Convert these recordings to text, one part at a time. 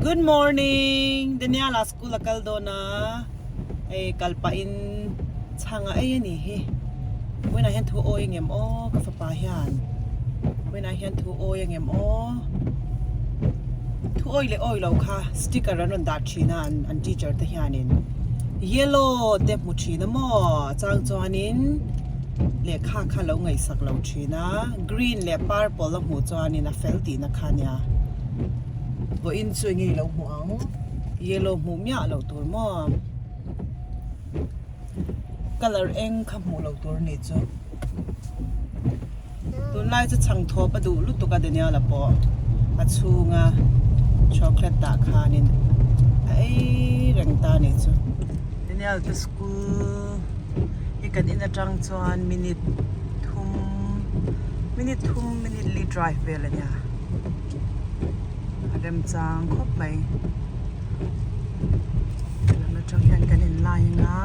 Good morning! Daniel-a school a kal dawn a, hei kal pahin chhang a ei a nih hi. Vawiinah hian thu awi ang em aw ka fapa hian. Vawiinah hian thu awi ang em aw. Thu awi leh awi lo kha sticker an rawn dah thin a an teacher te hianin yellow te hmu thin a maw chang chuanin lehkha kha lo ngaihsak lo thin a green leh purple a hmuh chuanin a fel tihna kha ania vawiin chu enge ilo hmuh ang yellow hmuh miah loh tur maw colour eng kha hmuh loh tur a nih chu. Tunlai chu chhang thawp a duh lutuk a Daniel-a pawh a chhunga chocolate dah khanin a ei reng ta a nih chu. Daniel te school hi kan in atang chuan minute thum minute thum minute li drive vel a nia a remchang khawp mai lam atang hian kan in line a.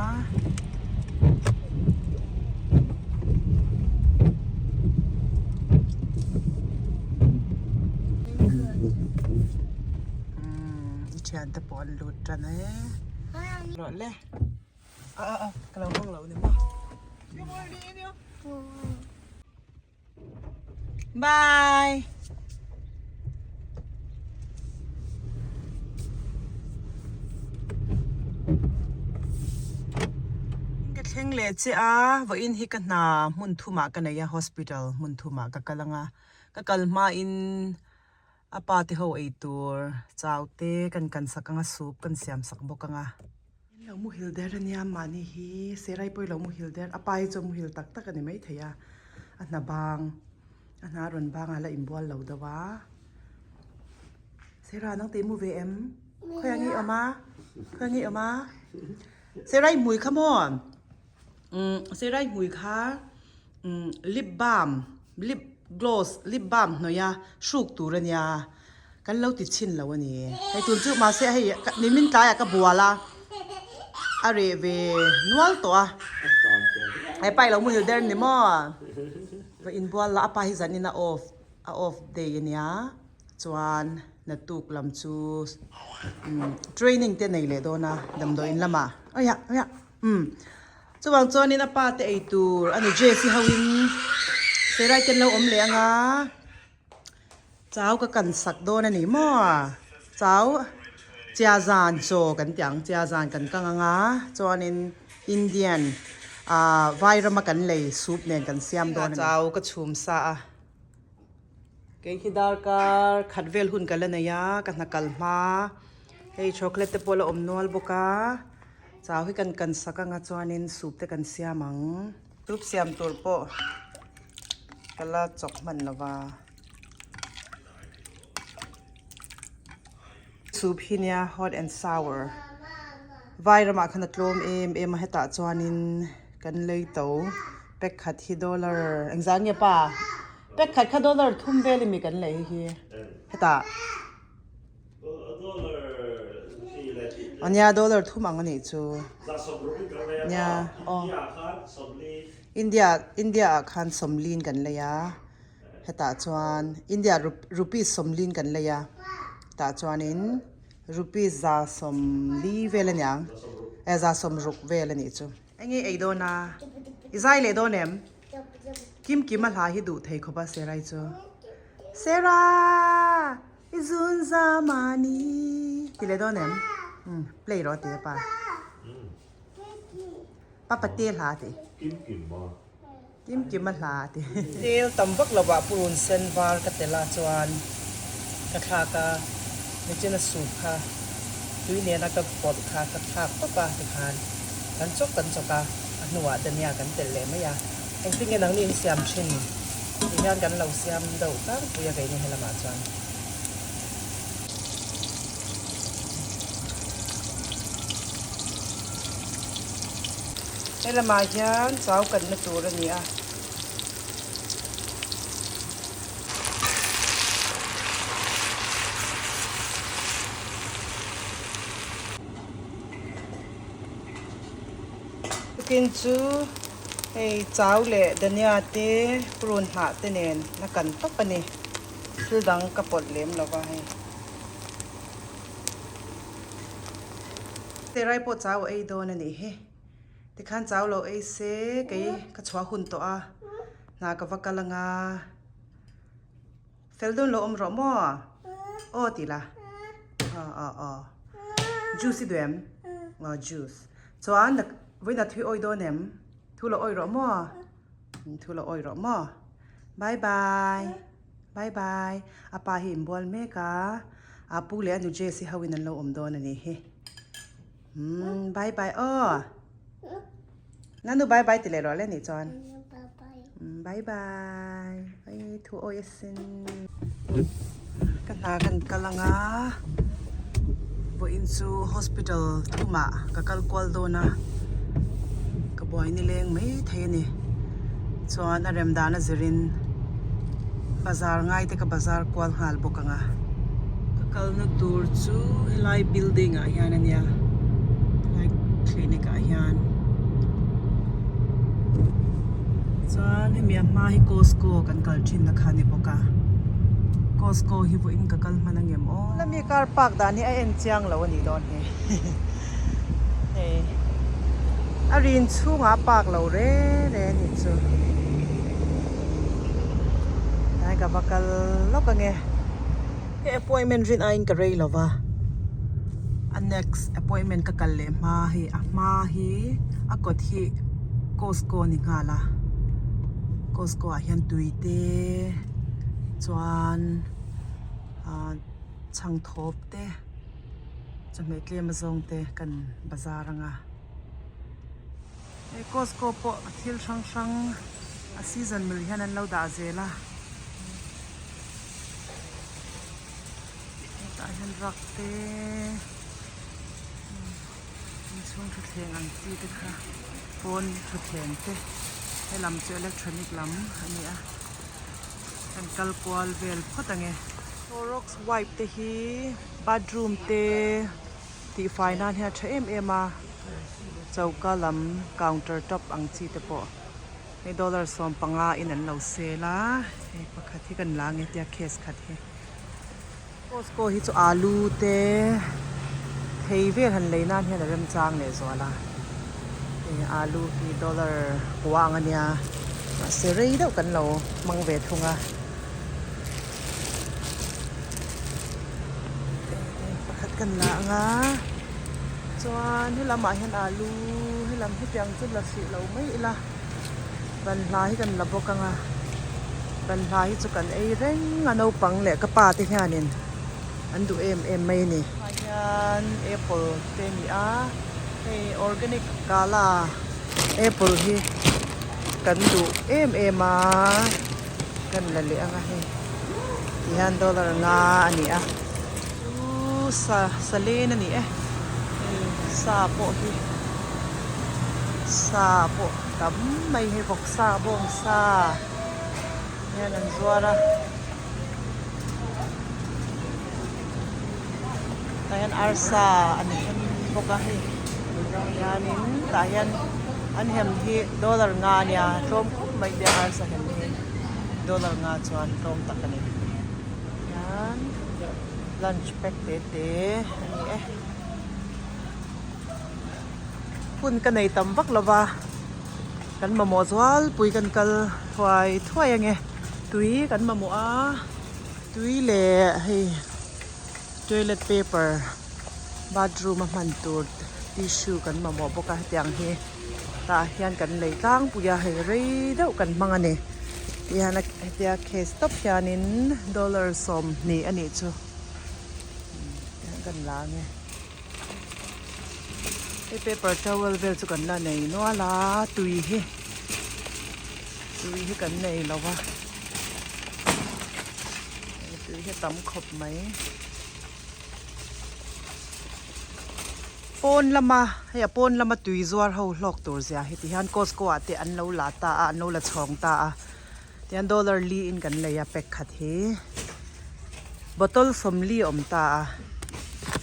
I thiante pawh an lut tan e rawh le a a ka lo hawng lo ni maw Bye. Ka thleng leh che a, vawiin hi ka hna hmun thumah ka nei a, hospital hmun thumah ka kal ang a, ka kal hmain a pa te ho ei tur chau te kan kan sak ang a, soup kan siam sak bawk ang a. In lo muhil der ania mahni hi Serai pawh i lo muhil der a pa hi chu a muhil tak tak a ni maithei a a hna bang a hna rawn bang a la inbual lo deuh a Sera nang tih mu ve em khawiah nge i awm a khawiah nge i awm a Serai hmui kha maw umm Serai hmui kha umm lip balm lip gloss lip balm hnawih a hruk tur ania. Kan lo ti chhin lo a ni. Hei tun chu mahse hei nimin tlaiah ka bual a, a reh ve nual tawh a. Hei pa i lo muhil der ni maw? Va inbual la, a pa hi zanin a off, a off day a nia. Chuan naktuk lam chu training te nei leh dawn a damdawiin lamah. Awia awia umm chuvang chuanin a pa te ei tur a ni Jesse ho in Serai te an lo awm leh anga. Chau ka kan sak dawn a ni maw? Chau chia zan chaw kan tih ang, chia zan kan kang ang a, chuanin Indian ah vai rama kan lei soup nen kan siam dawn a ni. Chau ka chhum sa a, kei khi darkar khat vel hun ka la nei a, ka hna kal hma, hei chocolate te pawh la awm nual bawk a, chau hi kan kan sak ang a chuanin soup te kan siam ang. Soup siam tur pawh ka la chawk hman lo va. Soup hi nia hot and sour vai ramah khan a tlawm em em a hetah chuanin kan lei to pack khat hi dollar engzah nge pa pack khat kha dollar thum vel emi kan lei hi hetah. Nia dollar thum ang a nih chu. Nia aw. India India ah khan sawmlin kan lei a hetah chuan India rupees sawmlin kan lei a tah chuanin rupees za sawmli vel a niang eh za sawmruk vel a nih chu. Enge ei dawn a? I zai leh dawn em? Kim Kim a hla hi duh thei khawp a Serai chu. Sera! I zun zamani ti leh dawn em? Umm play rawh a ti a pa. Papa te hla a ti. Kim Kim maw? Kim Kim a hla a ti. Tel tam vak lovah purun sen var ka tel a chuan ka thlak a, nichin a soup kha tui nena ka pawlh kha ka thlak tawp a tikhan kan chawk kan chawk a, a hnuah dania kan telh leh mai a. Engtin nge nangni in siam thin? Ti hian kan lo siam deuh tlangpui a keini helamah chuan. Helamah hian chau kanna tur a ni a. Tukin chu hei chau leh dania te prune hnah te nen a kan tawp a ni. Thil dang ka pawlh lem lo va hei. Serai pawh chau a ei dawn a nih hi. Tikhan chau lo ei se kei ka chhuah hun tawh a, hna ka va kal anga. Fel dawn lo awm rawh maw? Aw ti la. Aw aw aw. Juice i duh em? Aw juice. Chuan vawiinah thui awi dawn em? Thu lo awi rawh maw? Thu lo awi rawh maw? Bye bye. Bye bye. A pa hi inbual mek a. A pu leh a nu Jessy ho in an lo awm dawn a nih hi. Umm bye bye aw. Nanu bye bye ti leh rawh le nih chuan. Bye bye. Ai thu awi asin. Ka hna kan kal anga. Vawiin chu hospital thumah ka kal kual dawn a. Ka buai ni leng mai thei a ni. Chuan a rem dan a zirin bazar ngai te ka bazar kual nghal bawk ang a. Ka kalna tur chu helai building ah hian a nia helai clinic ah hian chuan hemi a hma hi Costco kan kal thin na kha a ni bawk a Costco hi vawiin ka kal hman angem aw. Lami car park dan hi a en chiang lo a nih dawn hi hei a rin chhungah a park lo re re a nih chu tlai ka va kal lawk ange he appointment rin aiin ka rei lova a next appointment ka kal leh hma hi a hma hi a kawt hi Costco a ni nghal a Costco ah hian tui te chuan ah chhang thawp te chawhmeh tlem azawng te kan bazar anga hei Costco pawh thil hrang hrang a season mil hian an lo dah zel a hetah hian rug te inchhung thutthleng ang chi te kha pawn thutthleng te helam chu electronic lam a ni a. Kan kal kual vel phawt ang e. Clorox wipe te hi bathroom te tihfai nan hian a tha em em a, choka lam counter top ang chi te pawh hei dollar 15 in an lo sale a, hei pakhat hi kan la ang e tia case khat hi. Costco hi chu alu te thei vel han lei nan hian a remchang leh zual a hei alu hi dollar kua ang a nia mahse rei deuh kan lo hmang ve thung a pakhat kan la ang a chuan helamah hian alu helam hetiang chu la hrih lo mai ila. Banhla hi kan la bawk ang a, banhla hi chu kan ei reng a naupang leh ka pa te hianin an duh em em mai a ni. Tah hian apple te a ni a, hei organic gala apple hi kan duh em em a, kan la leh ang a hei ti hian dollar nga a ni a, chu sa salen a ni e, hei sa pawh hi. Sa pawh tam mai hei vawksa bawngsa hian an zuar a tah hian arsa an hem bawk a hei hianin tah hian an hem hi dollar nga a nia tlawm khawp mai nia arsa hem hi dollar nga chuan tlawm tak a ni hian lunch pack te te a ni e. Hun ka nei tam vak lova kan mamawh zual pui kan kal thuai thuai ange tui kan mamawh a tui leh hei toilet paper bathroom a hman tur tissue kan mamawh bawk a hetiang hi tah hian kan lei tlangpui a hei rei deuh kan hmang a ni tihian hetia case tawp hianin dollar 20 a nih chu kan la ange. Hei paper towel vel chu kan la nei nual a tui hi tui hi kan nei lo va hei tui hi a tam khawp mai pawn lama hei a pawn lama tui zuar ho hlawk tur zia hi ti hian Costco ah te an lo la ta a an lo la chhawng ta a tihian dollar li in kan lei a pack khat hi bottle 40 a awm ta a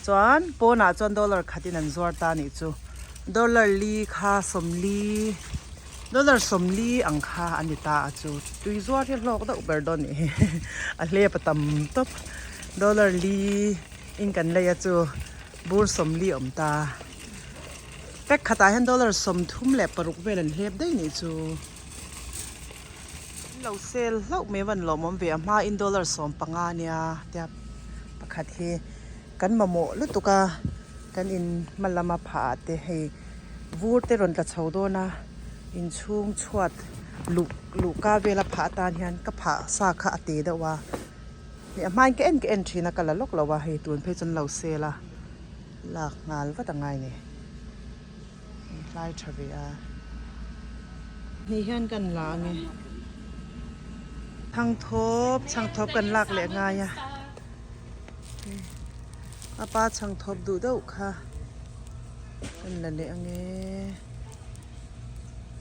chuan pawnah chuan dollar khat in an zuar ta anih chu dollar li kha 40 dollar 40 ang kha a ni ta a chu tui zuar hi a hlawk deuh ber dawn anih hi a hlep a tam tawp dollar li in kan lei a chu bur 40 a awm ta. Pack khatah hian dollar 36 vel an hlep daih nih chu. An lo sale hlauh mai a van lawmawm ve a hma in dollar 15 ania tia pakhat hi kan mamawh lutuk a kan in hma lama phah ah te hei vur te rawn tla chho dawn a inchhung chhuat luh luhka vela phah atan hian ka phah sa kha a te deuh a hei a hmain ka en ka en thin a ka la lawk lo a hei tun phei chu an lo sale a lak nghal vat a ngai ni hlai tha ve a ni hian kan la ange chhangthawp chhangthawp kan lak leh ngai a a pa chhangthawp duh deuh kha kan la leh ange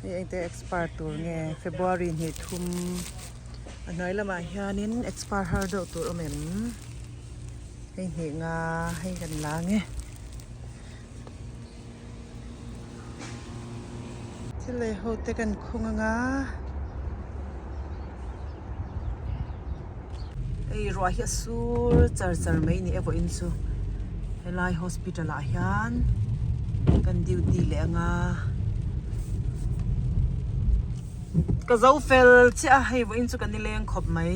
hei engte expire tur nge February hnih thum a hnuai lamah hianin expire har deuh tur awm em hei hnih nga hei kan la ange. Thil lei ho te kan khung anga hei ruah hi a sur char char mai ni e vawiin chu helai hospital ah hian kan duty leh anga ka zo fel chiah a hei vawiin chu kan nileng khawp mai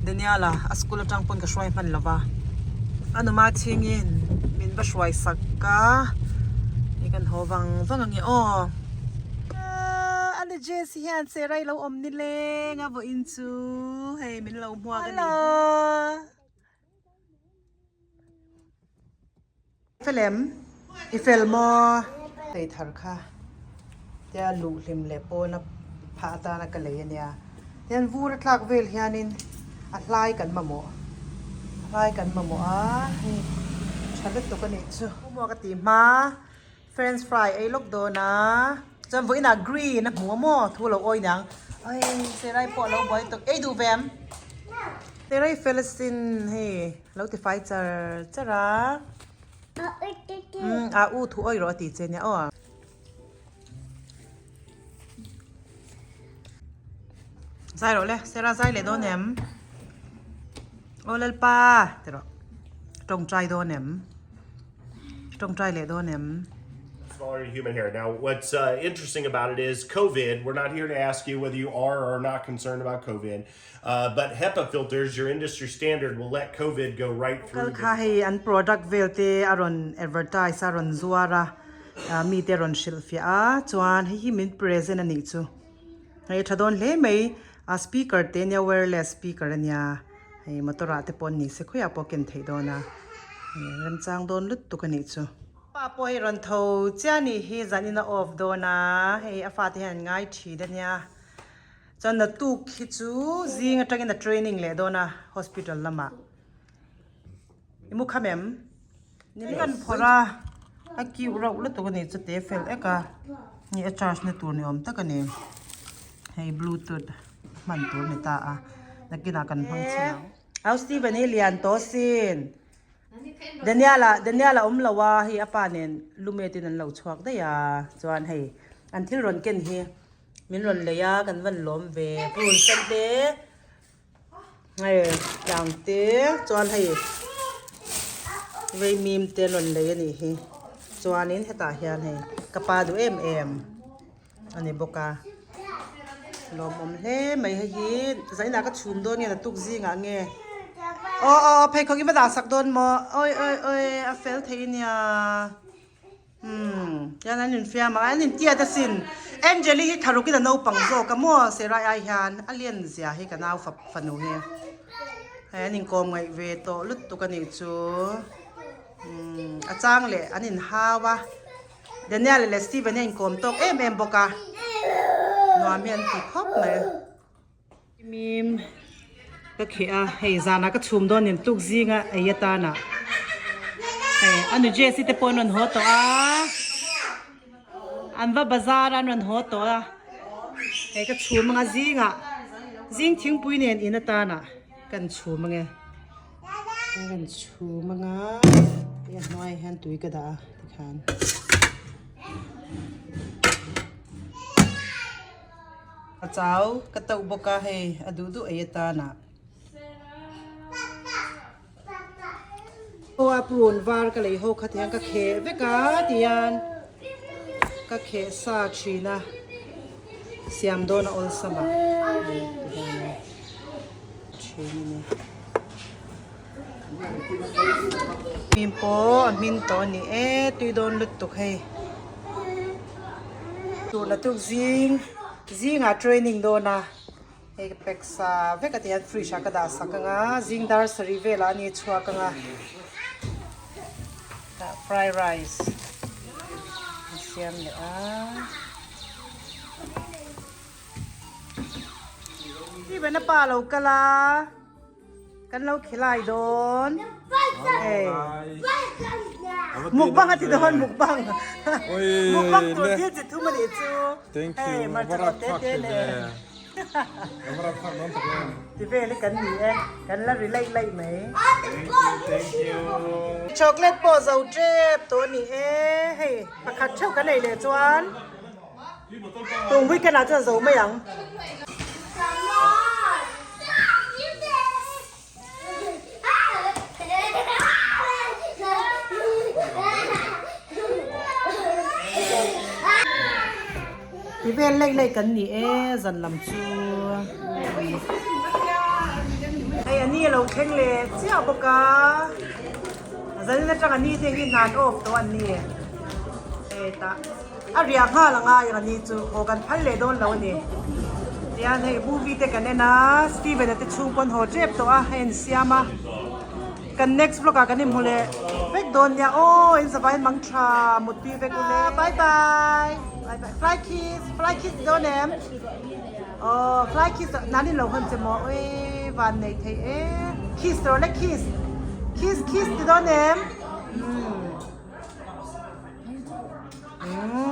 Daniel-a a school atang pawn ka hruai hman lo va a numa chhingin min va hruai sak a hei kan haw vang vang ange aw a ni Jess hian Sarah-i lo awm nileng a vawiin chu hei min lo hmuak a ni Fel em? I fel maw? Lei thar kha tia luh hlim leh pawna phah atana ka lei ania. Tian vur a tlak vel hianin a hlai kan mamawh a hlai kan mamawh a hei tha lutuk a nih chu. Maw ka tih hma French fry ei lawk dawn a chuan vawiinah green a hmu a maw thu lo awi niang ai Serai pawh a lo buai tawp ei duh ve em? Serai fel asin hei lo ti fai char char a umm a u thu awi rawh a ti che nia aw. Zai rawh le Sera zai leh dawn em? Aw Lalpa ti rawh tawngtai dawn em? Tawngtai leh dawn em? Smaller than human hair. Now, what's uh, interesting about it is COVID. We're not here to ask you whether you are or are not concerned about COVID, uh, but HEPA filters, your industry standard, will let COVID go right through. Kal kha hei an product vel te a rawn advertise a rawn zuar a. Mite rawn hrilh fiah a chuan hei hi min present a nih chu hei a tha dawn hle mai a speaker te ania wireless speaker ania hei motor ah te pawh an ni se khawiah pawh a ken theih dawn a remchang dawn lutuk a nih chu. Pa pawh hei rawn tho chiah a nih hi zanin a off dawn a hei a fate hian an ngai thin ania chuan naktuk hi chu zing atangin a training leh dawn a hospital lamah. I mu kham em? Ni kan phawrh a, a kiu rauh lutuk a ni chu te fel ek a, ni a charge na tur ni awm tak a ni. Hei bluetooth hman tur a ni ta a, nakinah kan hmang chhin ang. Au Steven hi lian tawh sin. Daniel-a Daniel-a awm lo a, hei a pa nen lumet in an lo chhuak daih a, chuan hei an thil rawn ken hi min rawn lei a, kan van lawm ve. Purun sen te. Hei tlang te chuan hei veimim te an rawn lei a nih hi chuanin hetah hian hei ka pa duh em em a ni bawk a lawmawm hle mai hei hi zainah ka chhum dawn nge naktuk zingah nge aw aw pheikhawk i va dah sak dawn maw awi awi awi a fel thei ania. Umm tian an infiam a, an intiat asin. Angeli hi tharukin a naupang zawk a maw Serai ai hian a lian zia hi ka nau fanu hi. Hei an inkawm ngaih ve tawh lutuk a nih chu. Umm a chang leh an inhau a, Daniel leh Steven hi a inkawm tawk em em bawk a, nuam hi an ti khawp mai. Mim ka kheh a hei zanah ka chhum dawn nen tluk zinga ei atana hei a nu Jessie te pawh an rawn haw tawh a an va bazar a an rawn haw tawh a hei ka chhum anga zingah zing thingpui nen in atana kan chhum ange kan chhum anga hei a hnuaiah hian tui ka dah a tikhan. A chau ka tauh bawk a hei a duh duh ei atana. Aw a purun var ka lei ho kha tihian ka kheh vek a tihian. Ka kheh sa thin a, siam dawn a awlsam a, hei tihian thin a ni. Hmin pawh a hmin tawh a ni e, tui dawn lutuk hei. Tuna tuk zing zingah training dawn a, hei ka pack sa vek a tihian fridge ah ka dah sak ang a, zing dar sarih velah a ni chhuak ang a. Tah fry rice an siam leh a. Steven a pa lo kal a, kan lo khilai dawn. Hei. Mukbang a ti dawn mukbang. Mukbang tur thil chi thum a nih chu. Hei hmarcha rawh te te nen. Ti vel hi kan ni e, kan la ri laih laih mai. Chocolate pawh zo tep tawh a ni e, hei pakhat theuh kan ei leh chuan tung weekend ah chuan zo mai ang. Ti vel laih laih kan ni e zan lam chu. Hei a ni a lo thleng leh chiah bawk a, zanin atang a ni te hi hnan off tawh an ni. Hei tah a riah nghal a ngai ang a ni chu haw kan phal leh dawn lo a ni. Tihian hei movie te kan en a, Steven a te chhung pawn haw tep tawh a, hei an siam a. Kan next vlog ah kan inhmu leh vek dawn nia aw in zavai mang tha mutpui vek ule bye bye bye bye fly kiss fly kiss ti dawn em aw fly kiss nan in lo hawn che maw ui van nei thei e kiss rawh le kiss kiss kiss ti dawn em umm.